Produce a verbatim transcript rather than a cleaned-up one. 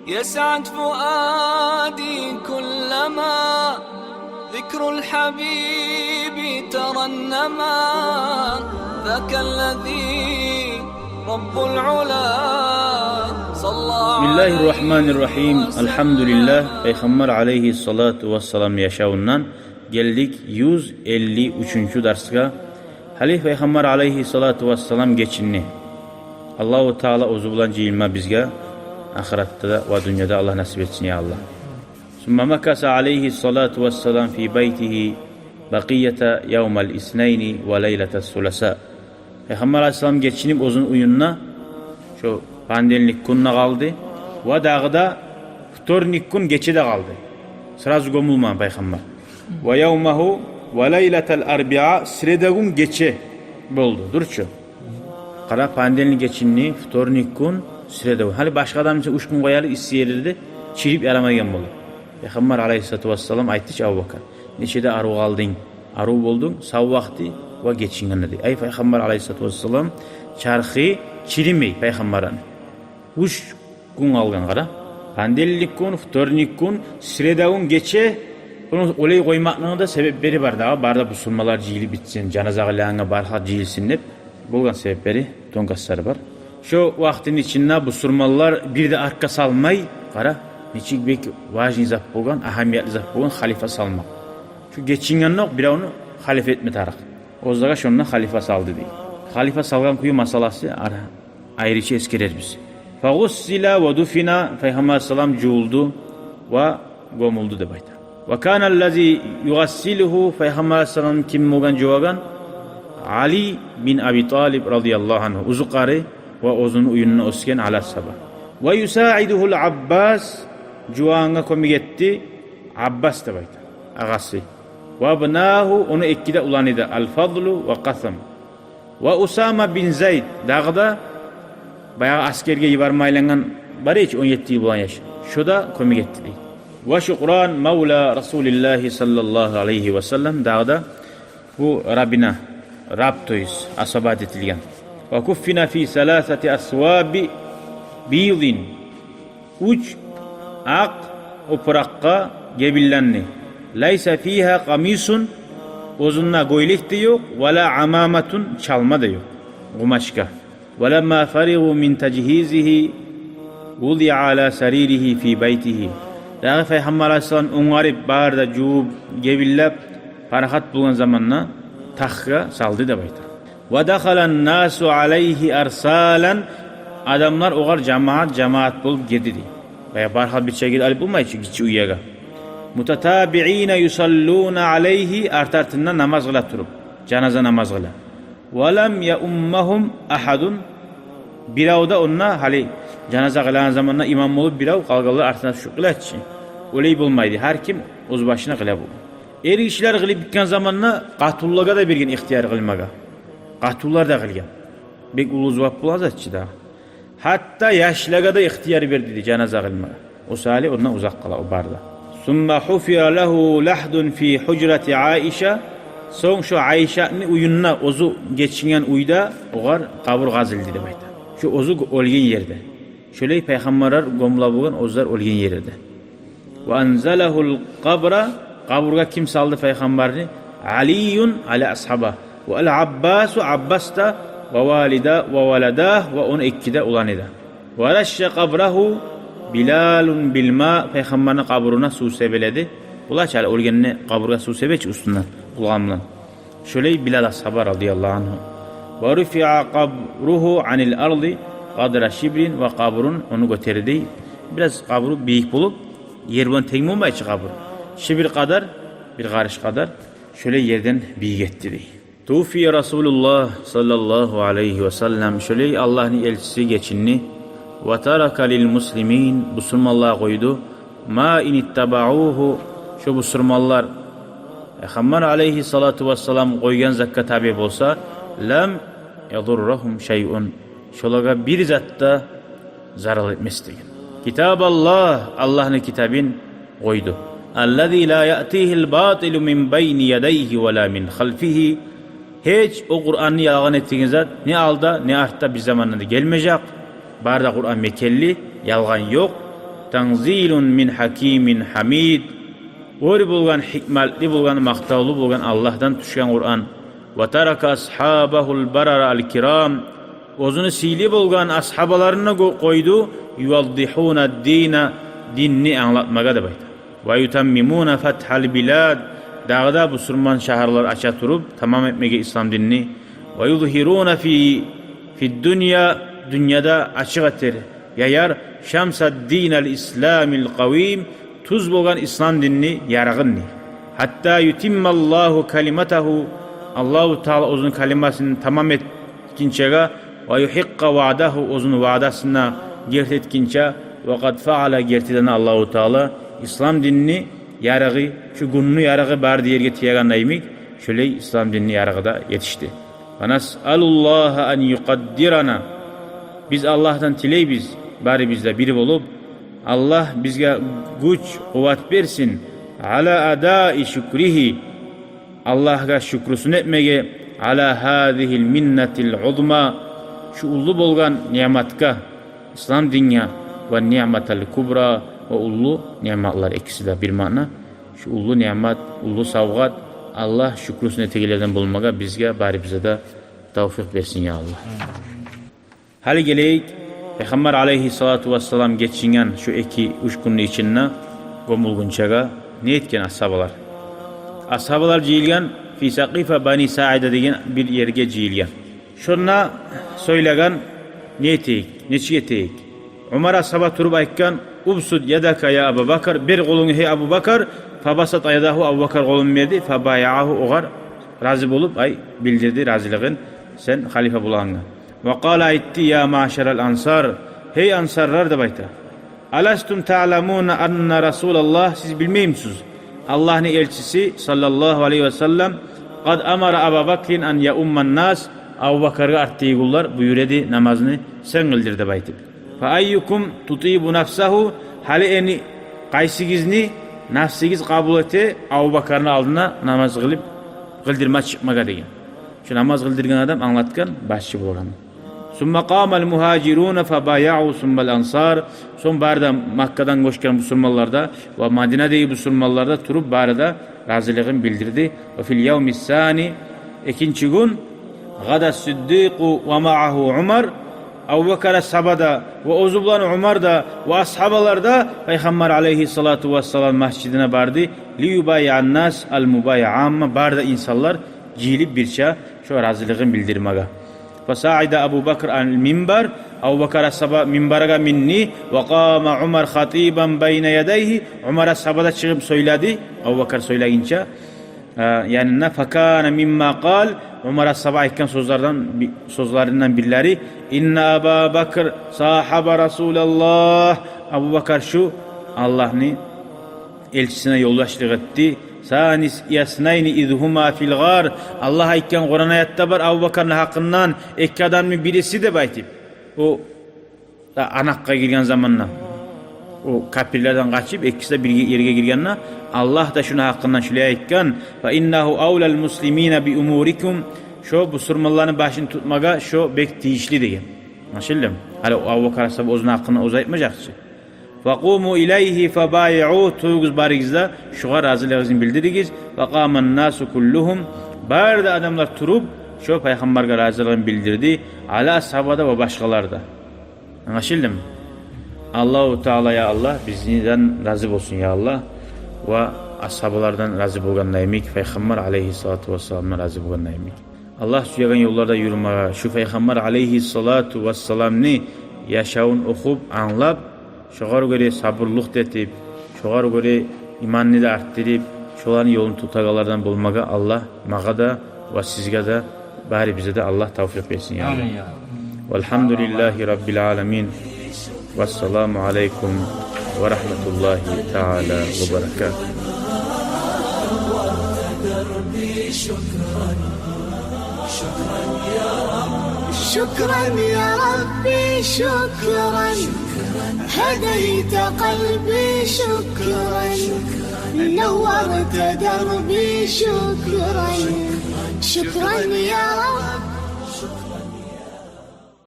يسعد فؤادي كلما ذكر الحبيب ترنما، ذاك الذي رب العلا صلى عليه وسلم. Бисмиллагьи ррагьмани ррагьим. Альгьамдулиллагь, Пайхаммар алайгьи ссалату вассалам яшавундан гелдик юз элли уьчюнчю дарсгъа. Гьали Пайхаммар алайгьи ссалату вассалам гечинди. Аллагьу Таала оьзю булан жыйылма бизге ахыратда да ва дюньяда Аллагь насип этсин, я Аллагь. ثم مكث عليه الصلاة والسلام في بيته بقية يوم الاثنين وليلة الثلاثاء. Пайхаммар алайгьиссалам гечинип оьзюню уьюнде шо понедельник гюн де къалды ва дагъы да вторник гюн гече де къалды. Сразу гёмюлмеген Пайхаммар. ويومه وليلة الأربعاء, среда гюн гече болду, дюр чю. Къара, понедельник гечинди, вторник гюн, среда гюн. Гьали башгъа адам буса уьч гюн къояр эди, исси ерлерде чирип ярамайгъан болур. Пайхаммар алайгьиссалату вассалам айтды чы Абубакар: «Нечик де арив къалдынг, арив болдунг, сав вакъти ва гечинген эди». Ай, Пайхаммар алайгьиссалату вассалам чархы чиримей Пайхаммарны. Уьч гюн къалгъан, къара. Понедельник гюн, вторник гюн, среда гюн гече. Буну олай къоймакълыгъыны да себеплери бар дагъы. Бары да бусурманлар жыйылып битсин, жаназа къылагъангъа бары халкъ жыйылсын деп. Болгъан себеплери, тонкостлары бар. Шо вакътини ичинде бусурманлар бир де артгъа салмай, къара, нечик бек важный зат болгъан, агьамиятлы зат болгъан халифа салмакъ. Шо гечингендокъ биревню халифа этме тарыкъ. Оьзлеге шонда халифа салды дей. Халифа салгъан кюю масъаласы ара айрыча эсгерербиз. فغسل ودفن, Пайхаммар алайгьиссалам жувулду ва гёмюлдю деп айта. وكان الذي يغسله, Пайхаммар алайгьиссаламны ким болгъан жувагъан? Али бин Аби Талиб радияллагьу ангьу, оьзю къари ва оьзюню уьюнде оьсген Али асгьаба. ويساعده العباس, жувагъангъа кёмек этди Аббас деп айта, агъасы. وابناه, ону эки де уланы да, الفضل وقثم. Ва Усама бин Зайд, дагъы да баягъы асгерге йиберме айлангъан бар эди чи, он етти йыл болгъан яш. Шо да кёмек этди дей. Ва Шукъран мавла Расулиллагьи саллаллагьу алайгьи ва саллам, дагъы да бу рабына, раб, то есть, освободить этилген. Ва куффина фи саласати асваби бийдин. Уьч акъ опуракъгъа гебинленди. Лайса фигьа къамисун, оьзюнде гёйлек де ёкъ, ва ла амаматун, чалма да ёкъ, къумачка. Ва ламма фаригъу мин тажгьизигьи вудиа ала сариригьи фи байтигьи. Дагъы Пайхаммар алайгьиссалам онгарып, бары да жувуп, гебинлеп, парахат болгъан заманда тахгъа салды деп айта. Ва дахалан насу алайгьи арсалан, адамлар огъар жамаат-жамаат болуп гирди дей. Баягъы бары халкъ бирче гирип алып болмай чы гиччи уьягъа. Мутатабиина юсаллуна алайгьи, арт-артындан намаз къыла туруп, жаназа намаз къыла. Ва лам яуммагьум агьадун, бирев де онда, гьали жаназа къылагъан заманда имам болуп бирев, къалгъанлар артына тюшюп къыла чы. Олай болмайды, гьар ким оьз башына къыла болгъан. Эргишилер къылып битген заманда къатынлагъа да берген ихтияр къылмагъа. Къатынлар да къылгъан. Бек уллу зувап болагъан зат чы дагъы. Гьатта яшлагъа да ихтияр берди дей жаназа къылмагъа. О саялы ондан узакъ къала о бары да. Сумма гьуфира лагьу лагьдун фи гьужрати Айша. Сонг шо Айшаны уьюнде, оьзю гечинген уьйде огъар къабур къазылды деп айта. Шо оьзю оьлген ерде. Шолай пайхаммарлар гёмюле болгъан оьзлер оьлген ерлерде. Ва анзалагьул къабра, къабургъа ким салды пайхаммарны? Алийюн, Али асгьаба. Ва ал Аббасу, Аббас да, ва валида, ва валадагь, ва ону эки де уланы да. Ва рашша къабрагьу Билалун бил ма, пайхаммарны къабуруна сув себеледи. Булай чы гьали оьлгенни къабургъа сув себе чи уьстюнден, къулгъан булан. Шолай Билал асгьаба радияллагьу ангьу. Ва руфиа къабругьу анил арди къадра шибрин, ва къабурун ону гётерди. Бираз къабуру бийик болуп, ер булан тенг болмай чы къабур. Шибр къадар, бир къарыш къадар, шолай ерден бийик этди дей. Тувуффия Расулуллагь саллаллагьу алайгьи ва саллам, шолай Аллагьны элчиси гечинди. Ва тарака лил муслимин, бусурманлагъа къойду. Ма ин иттабагьугьу, шо бусурманлар Пайхаммар алайгьиссалату вассалам къойгъан затгъа табиъ болса, лам ядуррагьум шайъун, шолагъа бир зат да зарал этмес деген. Китабаллагь, Аллагьны китабын къойду. Аллази ла яътигьил батилу мин байни ядайгьи ва ла мин халфигьи. Гьеч о Къуранны ялгъан этеген зат не алда, не артда, бир заманда да гелмежек. Бары да Къуран мекенли, ялгъан ёкъ. تنزيل من حكيم حميد. Оьр болгъан, гьикматлы болгъан, макътавлу болгъан Аллагьдан тюшген Къуран. وترك أصحابه البررة الكرام. Оьзюню сыйлы болгъан асгьабаларын да къо-, къойду. يوضحون الدين, динни англатмагъа деп айта. ويتممون فتح البلاد, дагъы да бусурман шагьарлар ача туруп, тамам этмеге ислам динни. ويظهرون في, في الدنيا, дюньяда ачыкъ этер, яяр, شمس الدين الإسلام القويم, тюз болгъан ислам динни ярыгъын. حتى يتم الله كلمته, Аллагьу Таала оьзюню калимасын тамам этгинчеге, ويحق وعده, оьзюню ваъдасын да герти этгинче. وقد فعل, гертиден Аллагьу Таала ислам динни ярыгъы, шу гюнню ярыгъы бары ерге тиеген йимик, шолай ислам динни ярыгъы да етишди. ونسأل الله أن يقدرنا. Биз Аллагьдан тилейбиз, барыбыз да бир болуп, Аллагь бизге гюч, къуват берсин. على أداء شكره, Аллагьгъа шюкрюсюн этмеге, على هذه المنة العظمى, шу уллу болгъан ниъматгъа, ислам динге, والنعمة الكبرى, ва уллу ниъматлар, экиси де бир маъна. Шу уллу ниъмат, уллу савгъат, Аллагь шюкрюсюн этегенлерден болмагъа бизге, барыбызгъа да тавфикъ берсин, я Аллагь. Гьали гелейик, Пайхаммар алейгьиссалату вассалам гечинген шу эки-уьч гюнню ичинде гёмюлгюнчеге не этген асгьабалар? Асгьабалар жыйылгъан في سقيفة بني ساعدة деген бир ерге жыйылгъан. Шонда сёйлеген: «Не этейик, нечик этейик?» Умар асгьаба туруп айтгъан: «ابسط يدك يا أبا بكر, бер къолунгну, гьей Абу Бакр». فبسط يده, Абу Бакр къолун берди. فبايعه, огъар рази болуп, ай, билдирди разилигин сен халифа болагъангъа. وقال, айтды: يا معشر الأنصار, гьей ансарлар, деп айта. ألستم تعلمون أن رسول الله, сиз билмеймисиз, Аллагьны элчиси саллаллагьу алайгьи ва саллам, قد أمر أبا بكر أن يؤم الناس, Абу Бакргъа артдагъы къуллар буюр эди намазны сен къылдыр деп айтып. فأيكم تطيب نفسه, гьали энни къайсыгъызны нафсыгъыз къабул эте Абу Бакрны алдына намаз къылып, къылдырма чыкъмагъа деген. Шу намаз къылдыргъан адам англатгъан башчы болгъанны. ثم قام المهاجرون فبايعوا ثم الأنصار. Сонг бары да Маккадан гёчген бусурманлар да ва Мадинадагъы бусурманлар да туруп, бары да разилигин билдирди. وفي اليوم الثاني, экинчи гюн, غدا الصديق ومعه عمر, Абу Бакр асгьаба да ва оьзю булан Умар да ва асгьабалар да Пайхаммар алайгьиссалату вассалам масжидине барды. ليبايع الناس المبايعة عامة, бары да инсанлар жыйылып бирче шо разилигин билдирмеге. فصعد أبو بكر على المنبر, Абу Бакр асгьаба минбаргъа минди. وقام عمر خطيبا بين يديه, Умар асгьаба да чыгъып сёйледи, Абу Бакр сёйлегинче, э, янында. فكان مما قال, Умар асгьаба айтгъан сёзлерден би-, сёзлеринден бирлери: إن أبا بكر صاحب رسول الله. Абу Бакр шу Аллагьны элчисине ёлдашлыкъ этди. ثاني اثنين إذ هما في الغار. Аллагь айтгъан Къуран аятда бар Абу Бакрны гьакъындан, эки адамны бириси деп айтып. О да анакъгъа гирген заманда, о капирлерден къачып, экиси де бир ерге гиргенде, Аллагь да шуну гьакъындан шулай айтгъан: فإنه أولى المسلمين بأموركم. Шо бусурманланы башын тутмагъа шо бек тийишли деген. Англашылдымы? Гьали Абу Бакр асгьаба оьзюню гьакъындан оьзю айтмажакъ чы. فقوموا إليه فبايعوه, туругъуз барыгъыз да, шугъар разилигигизни билдиригиз. فقام الناس كلهم, бары да адамлар туруп, шо Пайхаммаргъа разилигин билдирди, Али асгьаба да ва башгъалар да. Англашылдымы? Аллагьу Таала, я Аллагь, бизден рази болсун, я Аллагь, ва асгьабалардан рази болгъанда йимик, Пайхаммар алайгьиссалату вассаламдан рази болгъанда йимик. Аллагь сюеген ёлларда юрюмеге, шу Пайхаммар алайгьиссалату вассаламны яшавун охуп, англап, шогъар гёре сабурлукъ да этип, шогъар гёре иманны да артдырып, шоланы ёлун тутагъанлардан болмагъа Аллагь магъа да ва сизге де, барыбызгъа да Аллагь тавфикъ берсин, я Аллагь. Амин, я Аллагь. والحمد لله رب العالمين. والسلام عليكم ورحمة الله تعالى وبركاته. شكرا يا ربي، شكرا. هديت قلبي، شكرا. نورت دربي، شكرا. شكرا يا رب.